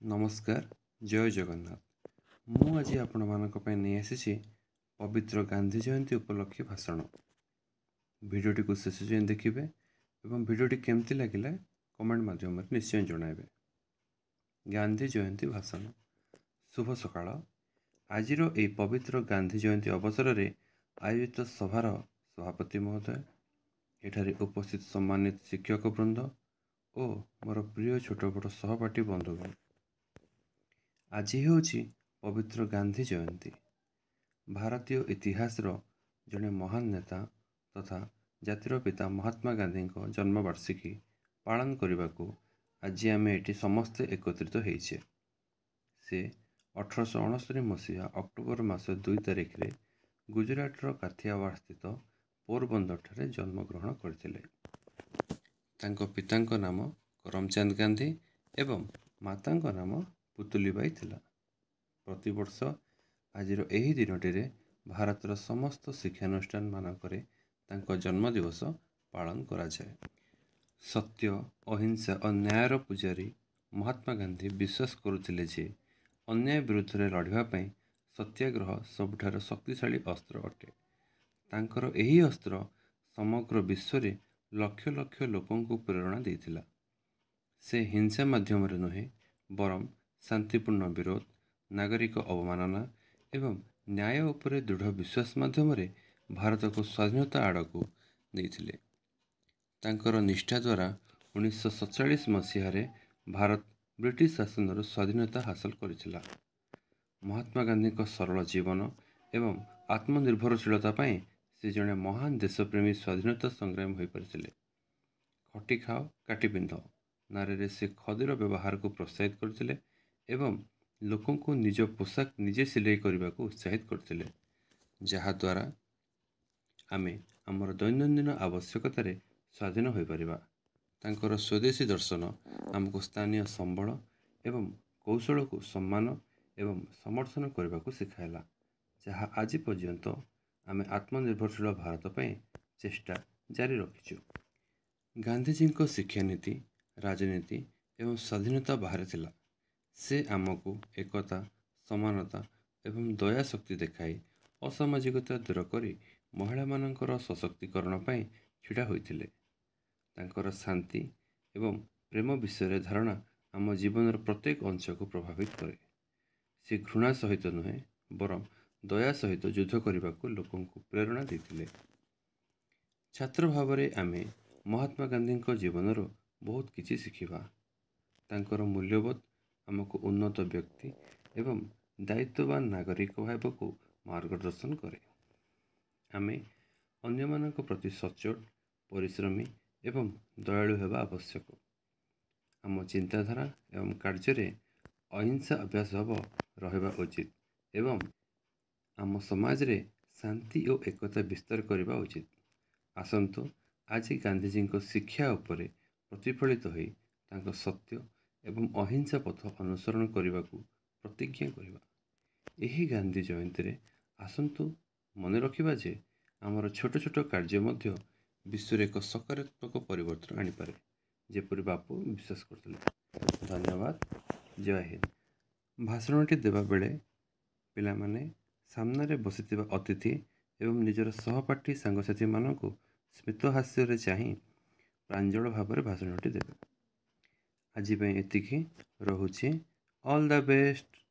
ନମସ୍କାର, ଜୟ ଜଗନ୍ନାଥ। ମୁଁ ଆଜି ଆପଣମାନଙ୍କ ପାଇଁ ନେଇ ଆସିଛି ପବିତ୍ର ଗାନ୍ଧୀ ଜୟନ୍ତୀ ଉପଲକ୍ଷେ ଭାଷଣ। ଭିଡ଼ିଓଟିକୁ ଶେଷ ଯାଏଁ ଦେଖିବେ ଏବଂ ଭିଡ଼ିଓଟି କେମିତି ଲାଗିଲା କମେଣ୍ଟ ମାଧ୍ୟମରେ ନିଶ୍ଚୟ ଜଣାଇବେ। ଗାନ୍ଧୀ ଜୟନ୍ତୀ ଭାଷଣ। ଶୁଭ ସକାଳ। ଆଜିର ଏହି ପବିତ୍ର ଗାନ୍ଧୀ ଜୟନ୍ତୀ ଅବସରରେ ଆୟୋଜିତ ସଭାର ସଭାପତି ମହୋଦୟ, ଏଠାରେ ଉପସ୍ଥିତ ସମ୍ମାନିତ ଶିକ୍ଷକ ବୃନ୍ଦ ଓ ମୋର ପ୍ରିୟ ଛୋଟ ବଡ଼ ସହପାଠୀ ବନ୍ଧୁଗଣ, ଆଜି ହେଉଛି ପବିତ୍ର ଗାନ୍ଧୀ ଜୟନ୍ତୀ। ଭାରତୀୟ ଇତିହାସର ଜଣେ ମହାନ ନେତା ତଥା ଜାତିର ପିତା ମହାତ୍ମା ଗାନ୍ଧୀଙ୍କ ଜନ୍ମବାର୍ଷିକୀ ପାଳନ କରିବାକୁ ଆଜି ଆମେ ଏଠି ସମସ୍ତେ ଏକତ୍ରିତ ହେଇଛେ। ସେ 1869 ମସିହା ଅକ୍ଟୋବର ମାସ 2 ତାରିଖରେ ଗୁଜୁରାଟର କାଥିଆୱାଡ଼ସ୍ଥିତ ପୋରବନ୍ଦରଠାରେ ଜନ୍ମଗ୍ରହଣ କରିଥିଲେ। ତାଙ୍କ ପିତାଙ୍କ ନାମ କରମଚାନ୍ଦ ଗାନ୍ଧୀ ଏବଂ ମାତାଙ୍କ ନାମ ପୁତୁଲିବାଇ ଥିଲା। ପ୍ରତିବର୍ଷ ଆଜିର ଏହି ଦିନଟିରେ ଭାରତର ସମସ୍ତ ଶିକ୍ଷାନୁଷ୍ଠାନମାନଙ୍କରେ ତାଙ୍କ ଜନ୍ମଦିବସ ପାଳନ କରାଯାଏ। ସତ୍ୟ, ଅହିଂସା ଓ ନ୍ୟାୟର ପୂଜାରୀ ମହାତ୍ମା ଗାନ୍ଧୀ ବିଶ୍ୱାସ କରୁଥିଲେ ଯେ ଅନ୍ୟାୟ ବିରୁଦ୍ଧରେ ଲଢ଼ିବା ପାଇଁ ସତ୍ୟାଗ୍ରହ ସବୁଠାରୁ ଶକ୍ତିଶାଳୀ ଅସ୍ତ୍ର ଅଟେ। ତାଙ୍କର ଏହି ଅସ୍ତ୍ର ସମଗ୍ର ବିଶ୍ୱରେ ଲକ୍ଷ ଲକ୍ଷ ଲୋକଙ୍କୁ ପ୍ରେରଣା ଦେଇଥିଲା। ସେ ହିଂସା ମାଧ୍ୟମରେ ନୁହେଁ, ବରଂ ଶାନ୍ତିପୂର୍ଣ୍ଣ ବିରୋଧ, ନାଗରିକ ଅବମାନନା ଏବଂ ନ୍ୟାୟ ଉପରେ ଦୃଢ଼ ବିଶ୍ୱାସ ମାଧ୍ୟମରେ ଭାରତକୁ ସ୍ୱାଧୀନତା ଆଡ଼କୁ ନେଇଥିଲେ। ତାଙ୍କର ନିଷ୍ଠା ଦ୍ୱାରା 1947 ମସିହାରେ ଭାରତ ବ୍ରିଟିଶ ଶାସନରୁ ସ୍ୱାଧୀନତା ହାସଲ କରିଥିଲା। ମହାତ୍ମା ଗାନ୍ଧୀଙ୍କ ସରଳ ଜୀବନ ଏବଂ ଆତ୍ମନିର୍ଭରଶୀଳତା ପାଇଁ ସେ ଜଣେ ମହାନ ଦେଶପ୍ରେମୀ ସ୍ୱାଧୀନତା ସଂଗ୍ରାମୀ ହୋଇପାରିଥିଲେ। ଖଟି ଖାଅ କାଟି ପିନ୍ଧ ନାରାରେ ସେ ଖଦିର ବ୍ୟବହାରକୁ ପ୍ରୋତ୍ସାହିତ କରିଥିଲେ ଏବଂ ଲୋକଙ୍କୁ ନିଜ ପୋଷାକ ନିଜେ ସିଲେଇ କରିବାକୁ ଉତ୍ସାହିତ କରିଥିଲେ, ଯାହାଦ୍ୱାରା ଆମେ ଆମର ଦୈନନ୍ଦିନ ଆବଶ୍ୟକତାରେ ସ୍ୱାଧୀନ ହୋଇପାରିବା। ତାଙ୍କର ସ୍ୱଦେଶୀ ଦର୍ଶନ ଆମକୁ ସ୍ଥାନୀୟ ସମ୍ବଳ ଏବଂ କୌଶଳକୁ ସମ୍ମାନ ଏବଂ ସମର୍ଥନ କରିବାକୁ ଶିଖାଇଲା, ଯାହା ଆଜି ପର୍ଯ୍ୟନ୍ତ ଆମେ ଆତ୍ମନିର୍ଭରଶୀଳ ଭାରତ ପାଇଁ ଚେଷ୍ଟା ଜାରି ରଖିଛୁ। ଗାନ୍ଧିଜୀଙ୍କ ଶିକ୍ଷାନୀତି, ରାଜନୀତି ଏବଂ ସ୍ୱାଧୀନତା ବାହାରେ ଥିଲା। ସେ ଆମକୁ ଏକତା, ସମାନତା ଏବଂ ଦୟା ଶକ୍ତି ଦେଖାଇ ଅସାମାଜିକତା ଦୂର କରି ମହିଳାମାନଙ୍କର ସଶକ୍ତିକରଣ ପାଇଁ ଛିଡ଼ା ହୋଇଥିଲେ। ତାଙ୍କର ଶାନ୍ତି ଏବଂ ପ୍ରେମ ବିଷୟରେ ଧାରଣା ଆମ ଜୀବନର ପ୍ରତ୍ୟେକ ଅଂଶକୁ ପ୍ରଭାବିତ କରେ। ସେ ଘୃଣା ସହିତ ନୁହେଁ, ବରଂ ଦୟା ସହିତ ଯୁଦ୍ଧ କରିବାକୁ ଲୋକଙ୍କୁ ପ୍ରେରଣା ଦେଇଥିଲେ। ଛାତ୍ର ଭାବରେ ଆମେ ମହାତ୍ମା ଗାନ୍ଧୀଙ୍କ ଜୀବନରୁ ବହୁତ କିଛି ଶିଖିବା। ତାଙ୍କର ମୂଲ୍ୟବୋଧ ଆମକୁ ଉନ୍ନତ ବ୍ୟକ୍ତି ଏବଂ ଦାୟିତ୍ୱବାନ ନାଗରିକ ହେବାକୁ ମାର୍ଗଦର୍ଶନ କରେ। ଆମେ ଅନ୍ୟମାନଙ୍କ ପ୍ରତି ସଚ୍ଚୋଟ, ପରିଶ୍ରମୀ ଏବଂ ଦୟାଳୁ ହେବା ଆବଶ୍ୟକ। ଆମ ଚିନ୍ତାଧାରା ଏବଂ କାର୍ଯ୍ୟରେ ଅହିଂସା ଅଭ୍ୟାସ ଭାବ ରହିବା ଉଚିତ ଏବଂ ଆମ ସମାଜରେ ଶାନ୍ତି ଓ ଏକତା ବିସ୍ତାର କରିବା ଉଚିତ। ଆସନ୍ତୁ ଆଜି ଗାନ୍ଧିଜୀଙ୍କ ଶିକ୍ଷା ଉପରେ ପ୍ରତିଫଳିତ ହୋଇ ତାଙ୍କ ସତ୍ୟ ଏବଂ ଅହିଂସା ପଥ ଅନୁସରଣ କରିବାକୁ ପ୍ରତିଜ୍ଞା କରିବା। ଏହି ଗାନ୍ଧୀ ଜୟନ୍ତୀରେ ଆସନ୍ତୁ ମନେ ରଖିବା ଯେ ଆମର ଛୋଟ ଛୋଟ କାର୍ଯ୍ୟ ମଧ୍ୟ ବିଶ୍ୱରେ ଏକ ସକାରାତ୍ମକ ପରିବର୍ତ୍ତନ ଆଣିପାରେ, ଯେପରି ବାପୁ ବିଶ୍ୱାସ କରୁଥିଲେ। ଧନ୍ୟବାଦ, ଜୟ ହିନ୍ଦ। ଭାଷଣଟି ଦେବାବେଳେ ପିଲାମାନେ ସାମ୍ନାରେ ବସିଥିବା ଅତିଥି ଏବଂ ନିଜର ସହପାଠୀ ସାଙ୍ଗସାଥିମାନଙ୍କୁ ସ୍ମିତହାସ୍ୟରେ ଚାହିଁ ପ୍ରାଞ୍ଜଳ ଭାବରେ ଭାଷଣଟି ଦେବେ। ଆଜି ପାଇଁ ଏତିକି ରହୁଛି। All the best.